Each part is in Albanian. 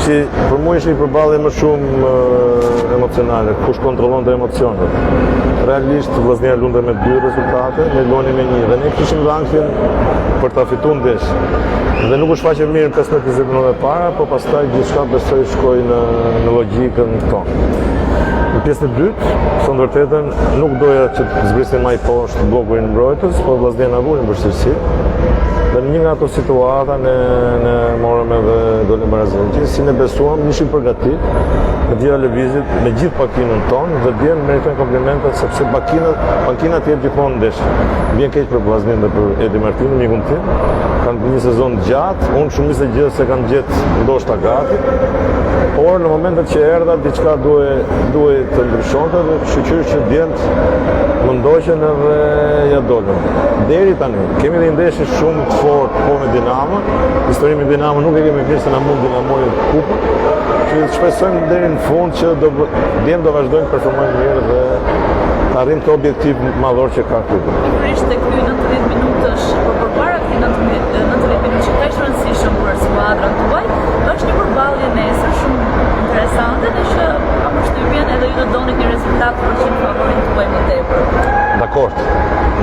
Si për mua ishte një përballje më shumë emocionale, kush kontrollonte emocionet. Realisht Vllaznia luante me dy rezultate, ne luanim me një dhe ne kishim dhe ankthin për ta fituar ndeshjen. Dhe nuk u shfaqëm mirë në 15-20 minutat e para, po pastaj gjithçka besoj shkoi në në logjikën tonë. Në pjesën e dytë, thënë të vërtetën, nuk doja që të zbrisnim më poshtë bllokun mbrojtës, po Vllaznia na vuri në vështirësi. Dhe në një nga ato situata ne ne morëm edhe golin e barazimit. Gjithsesi ne besuam, ishim përgatit me të gjitha lëvizjet, me gjithë pankinën tonë dhe djemtë meritojnë komplimentet sepse pankina, pankina të jep gjithmonë ndeshje. Vjen keq për Vllazninë dhe për Edi Martinin, mikun tim. Kanë një sezon të gjatë, unë shumicën e gjësë e kam gjetë ndoshta gati. Por në momentet që erdha diçka duhej duhej të ndryshonte dhe shyqyr që djemtë më ndoqën edhe ja dolën. Deri tani kemi dhe një ndeshje shumë të fortë po me Dinamo. Historinë me Dinamo nuk e kemi mirë se na mund Dinamo në kupë. Që shpresojmë deri në fund që do djemtë do vazhdojnë të performojnë mirë dhe të arrijmë këtë objektiv madhor që ka klubi. Pikërisht tek ky 90 minutësh, por përpara këtij 90 90 minutësh që kaq i rëndësishëm për skuadrën tuaj, është një përballje nesër shumë interesante dhe që kam përshtypjen edhe ju do donit një rezultat për që në favorin tuaj më tepër. Dakord.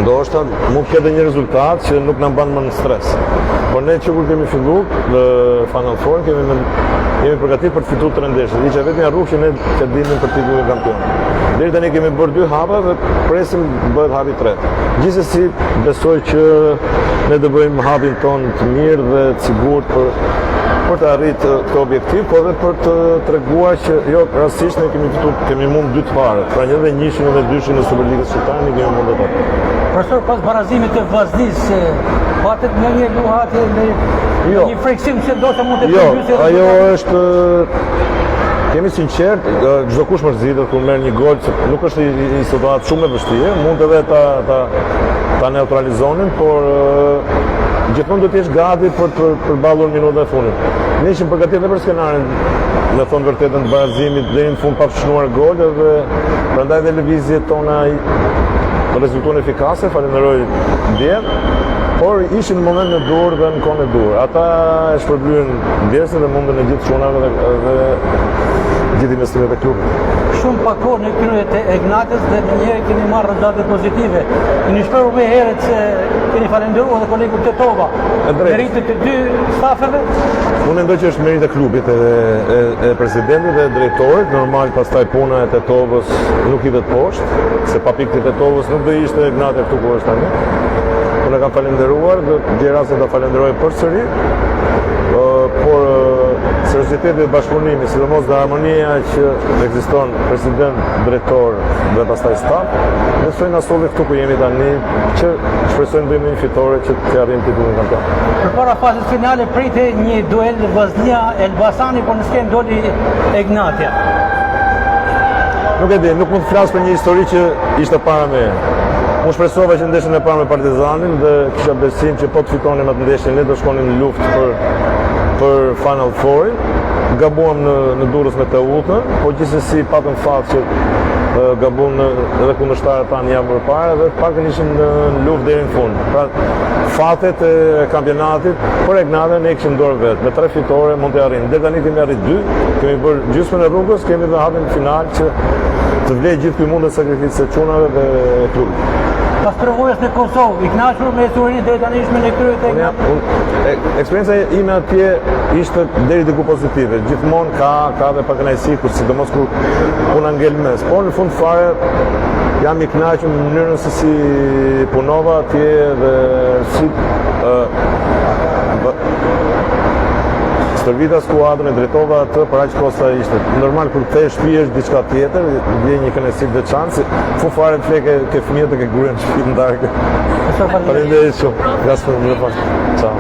Ndoshta mund të ketë një rezultat që nuk na mban më në stres. Por ne që kur kemi fillu në Final Four kemi men, jemi përgatitur për të fituar tre ndeshje. Ishte vetëm rrugë që ne të dilnim për titullin kampion. Deri tani kemi bërë dy hapa dhe presim të bëhet hapi i tretë. Gjithsesi besoj që ne do bëjmë hapin tonë të mirë dhe të sigurt për për të arritur këtë objektiv, po edhe për të treguar që jo rastësisht ne kemi fitu, kemi mund dy të parët, pra një dhe njëshin dhe dyshin e Superligës Shqiptare ne kemi mund ato. Profesor, pas barazimit të Vllaznisë, patët në një luhatje, në Jo. një frikësim që ndoshta mund të Jo, përmbysë edhe ajo është të jemi sinqert, çdo kush mërzitet kur merr një gol, se nuk është një, një situatë shumë e vështirë, mund edhe ta ta ta neutralizonin, por ë, gjithmonë duhet të jesh gati për të përballur minutat e fundit. Ne ishim përgatitur edhe për skenarin, me thonë vërtetën të barazimit deri në fund pa shënuar gol edhe prandaj edhe lëvizjet tona i- rezultuan efikase, falenderoj djem, por ishin në momentin e duhur dhe në kohën e duhur. Ata e shpërblyen djersën dhe mundën e gjithë çunave dhe, dhe gjithë investimet e klubit. Shumë pak kohë në krye të Egnatias dhe në njëherë keni marrë rezultate pozitive. Keni shprehur më herët se keni falenderuar edhe kolegun Tetova. E drejtë. Meritë të dy stafeve. Unë mendoj që është meritë e klubit e, e, e presidentit dhe e drejtorit, normal pastaj puna e Tetovës nuk hidhet poshtë, se pa pikë të Tetovës nuk do ishte Egnatia këtu ku është tani. Unë e kam falenderuar dhe gjej rastin ta falenderoj përsëri. Ë, por ë, serioziteti dhe bashkëpunimi, sidomos dhe harmonia që ekziston president, drejtor dhe pastaj staf, besoj na solli këtu ku jemi tani, që shpresojmë bëjmë një fitore që të arrijmë titullin kampion. Përpara fazës finale pritej një duel Vllaznia Elbasani, por në skenë doli Egnatia. Nuk e di, nuk mund të flas për një histori që ishte para meje. Unë shpresova që ndeshjen e parë me Partizanin dhe kisha besim që po të fitonim atë ndeshje ne do shkonim në luftë për për Final Four-in. Gabuam në në Durrës me Teutën, po gjithsesi patëm fat që e, gabuam në edhe kundërshtarët tanë javën përpara dhe të paktën ishim në, në luftë deri në fund. Pra fatet e kampionatit për Egnatian ne kishim dorë vetë. Me tre fitore mund të arrijmë. Deri tani kemi arrit dy, kemi bërë gjysmën e rrugës, kemi dhe hapin final që të vlejë gjithë ky mund dhe sakrificë e çunave dhe e klubit. Pas përvojës në Kosovë, i kënaqur me ecurinë deri tani ishme në krye të Unë jam, Egnatias. unë, e, eksperienca ime atje ishte deri diku pozitive. Gjithmonë ka ka dhe pakënaqësi, kur sidomos kur puna ngel mes. Por në fund fare jam i kënaqur në mënyrën se si punova atje dhe si ë bë- stërvita skuadrën e drejtova atë për aq kohë sa ishte. Normal kur kthehesh në shtëpi është diçka tjetër, vjen një kënaqësi të veçantë, si fu fare të fleke ke fëmijët e ke gruan në shtëpi në darkë. Profesor, faleminderit. Faleminderit shumë. Gas për më Ciao.